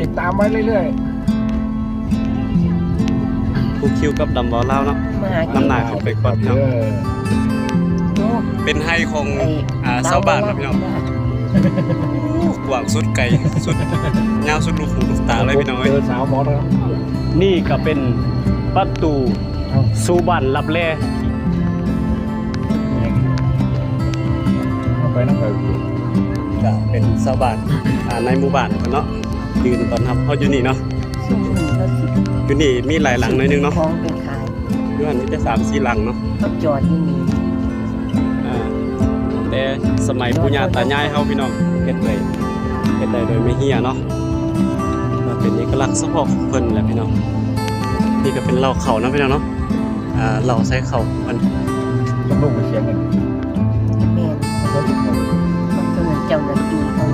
ຕິดตามไว้เรื่อย ๆ ผูກຄິວกับດຳເວົ້າລາວເນາະ ມາຫາກິນ ນຳໜ້າຂຶ້ນໄປກ່ອນເນາະ. ເປັນໄຮ່ຂອງ ເອີ ອ່າ ຊາວບ້ານເນາະພີ່ນ້ອງ. ກວ້າງສຸດໄກສຸດ ຍາວສຸດລູກຫູລູກຕາເລີຍພີ່ນ້ອງເອີຍ. ເຈີສາວໝໍນະຄັບ. ນີ້ກໍເປັນປະຕູສູ່ບ້ານລັບແລ. ເຂົ້າໄປນຳໄປ ກໍເປັນຊາວບ້ານ ອ່າ ໃນໝູ່ບ້ານເພິ່ນເນາະ ຢືນຕ້ອນຮັບເຮົາຢູ່ນີ້ເນາະ. ຢູ່ນີ້ມີຫຼາຍຫຼັງໜ້ອຍໜຶ່ງເນາະ ຂອງໄປຂາຍ ຢູ່ຫັ້ນມີແຕ່ສາມສີ່ຫຼັງເນາະ ເຂົາຈອດຢູ່ນີ້. ອ່າ ແຕ່ສະໄໝປູ່ຍ່າຕາຍາຍເຮົາພີ່ນ້ອງ ເຮັດໄດ້ ເຮັດໄດ້ໂດຍໄມ້ເຮຍເນາະ ມັນເປັນເອກະລັກສະເພາະຂອງເພິ່ນແຫຼະພີ່ນ້ອງ. ນີ້ກໍເປັນເລົ້າເຂົ້າເນາະພີ່ນ້ອງເນາະ ອ່າ ເລົ້າໃສ່ເຂົ້າເພິ່ນ ຕ້ອງລົງໄປເສຍເງິນ. ແມ່ນ ເຂົາເຈົ້າເຈົ້າໜ້າທີ່ເຂົາ